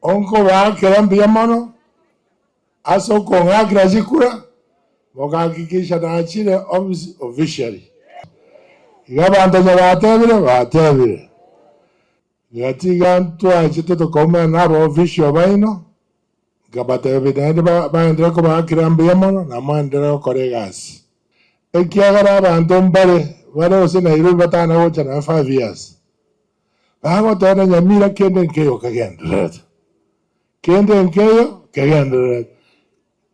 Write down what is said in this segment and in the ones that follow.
Onkobaakera mbuya mono ase okong'akera chikura, mogahakikisha nachire office officially. Iga abanto onye batebire, batebire. Gatiga ntwachete tokaumera naba official baino, nkabatebia naende baenderere kobaakera mbuya mono na moenderere gokora egasi. Ekiagera abanto mbare bare gose Nairobi batana gocha nonya 5 years, bagoteba na Nyamira kende nkeiyo kegendererete, kende nkeiyo kegendererete.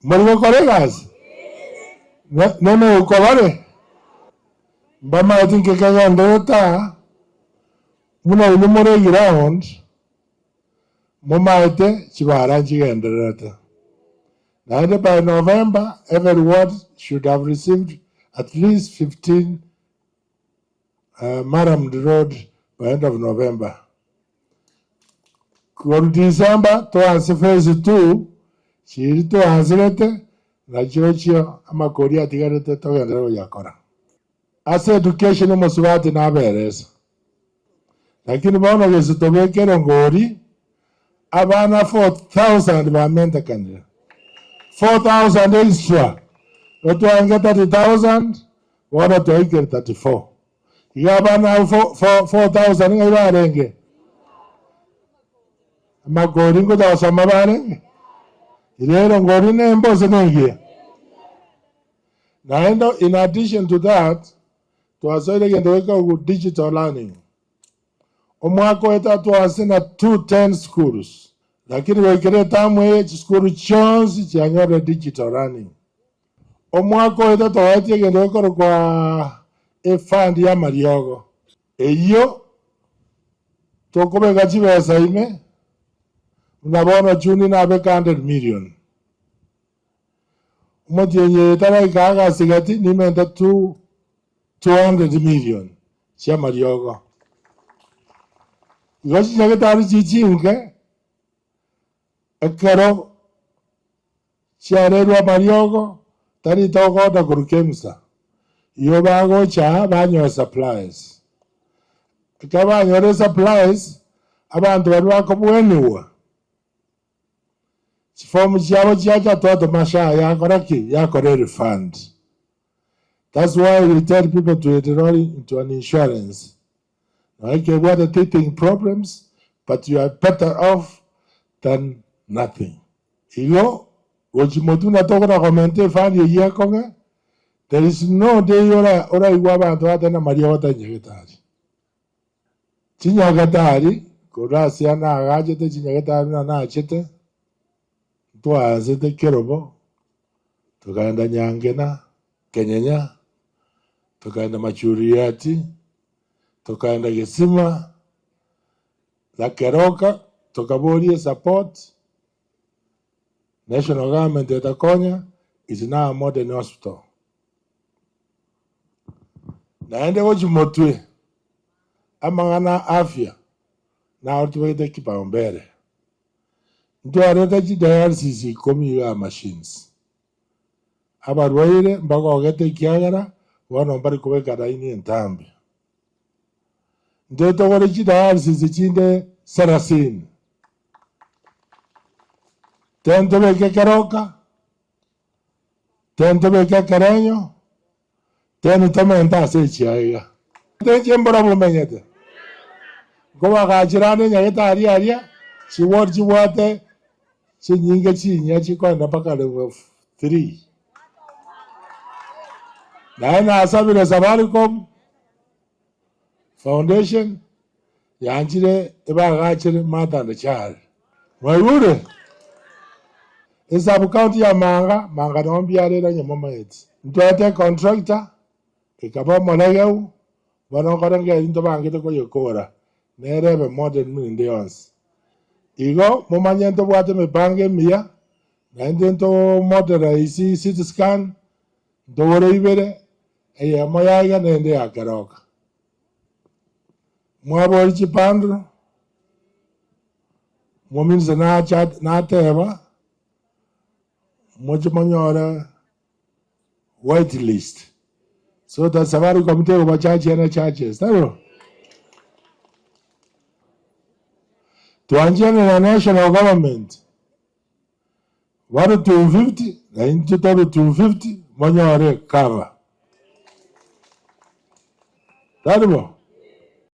Mbari gokora egasi? Nemeuko bare? Mbamaeti nki kegendererete aa? Buna inwe more eground, momaete chibara nchigendererete. Naende by November every ward should have received at least 15 murrammed road by end of November. Korwa December toanse phase 2 chiri toanserete nachirochio amakori atigarete togenderere goyakora. Ase education omosubati naberesa. Lakini bono gese tobeke erongori abana 4000 bamentekanire. 4000 extra. Otwange 30000 bono twaikire 34. Iga abana abwo 4000 ng'ai barenge? Amakori ngocha gosoma barenge? Iga erongori nembe gose nengiya? Naende in addition to that, twasoire egento gekorokwa digital learning. Omwaka oeta twase na 210 schools, lakini goikera etamu eye chisukuru chionsi chianyorire digital learning. Omwaka oeta twaetie egento gekorokwa efund ya amariogo, eyio tokobeka chibesa ime, buna bono June nabeka 100 million. Omotienyi oyo taraika Agasti gati nimente 200 million chi'amariogo. Igo chinyagetari chichinke ekero chiarerwe amariogo tari togoda korwa Kemsa. Igo bagocha aa banyora supplies. Ekero banyora supplies, abanto baria bakobweniwa. Chifomu chiabo chiacha twatoma SHA yakora ki? Yakora erefund. That's why we tell people to enroll into an insurance. Nonya kebwate teething problems but you are better off than nothing. Igo gochi motwe buna tokona komenta efund eyio ekong'e, there is no day ora oraigwe abanto batari namariogo batari nyagetari. Chinyagetari korwa ase aa naagachete chinyagetari buna nachete, ntwaasete kerobo, tokaenda Nyangena, Kenyenya, tokaenda Machuriati, tokaenda Gesima, na Keroka, tokaboria esupport, national government etakonya, is now a modern hospital. Naende gochia motwe amang'ana a afya naro tobegete kipaumbele. Ntwarete chidialysis ikomi iga machines. Abarwaire mbagogete ekiagera bono mbari kobeka laini entambe. Intwe togore chidialysis chinde sarasini. Tentobeke keroka. Tentobeke ekerenyo, teni tomente ase echiaiga. Tenche mbora bomenyete, nkobagachera ande nyagetari aria, chiward chibwate chinyinge chinyia chikoenda mpaka level 3. Naye nasabire Safaricom Foundation yanchire ebagachere Martha and Charles. Mwaigure? Esub county ya Manga, Manga noo mbiarire onye momaeti. Ntwete econtractor, ekaba omoregeu, bono nkore nkeri ntobangete koyekora, nere ebe modern buna ende yonsi. Igo momanye ntobwate emipango emiya, naende nto modernize CT scan, ntogore ibere, eyemo ya iga na ende ya keroka. Mwabori chipandro, omominista nacha nateba, moche monyore white list so that Safaricom tegoba charge any charges, taibo? Twanchane na national government, bare 250 na intwe tore 250 monyore cover. Tari bo?